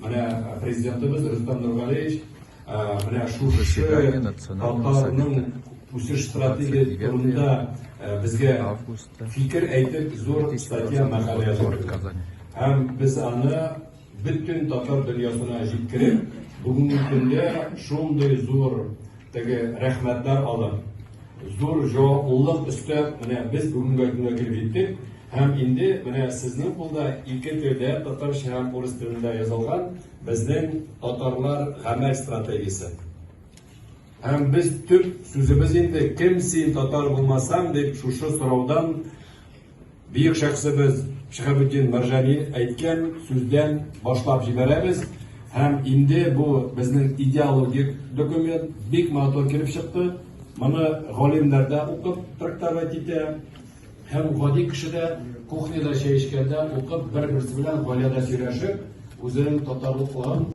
Менә президентыбыз Рөстәм Нургалиевич менә шушы Заседание Национального татарның совета үсеш стратегия 29 турында безгә августа фикер әйтеп зур статья 2020 мәкалә года, язып город бирде. Казань. Һәм без аны бөтен татар дөньясына җиткереп, бүгенге көндә шундый зур теге рәхмәтләр алып, зур җаваплылык өстәп, менә без бүгенге көнгә килеп җиттек. Һәм инде менә сезнең кулда ике телдә, татарча һәм урыс телендә язылган безнең татарлар гамәл стратегиясе. Һәм без төп сүзебез инде кем син татар булмасаң дип шушы сораудан бөек шәхесебез Шиһабетдин Мәрҗани әйткән сүздән башлап җибәрәбез. Һәм инде бу безнең идеологик документ бик матур килеп чыкты. Моны галимнәр дә укып трактовать итә. Һәм гади кеше дә кухняда чәй эчкәндә укып, бер-берсе белән гаиләдә сөйләшеп, үзенең татарлыклыгын.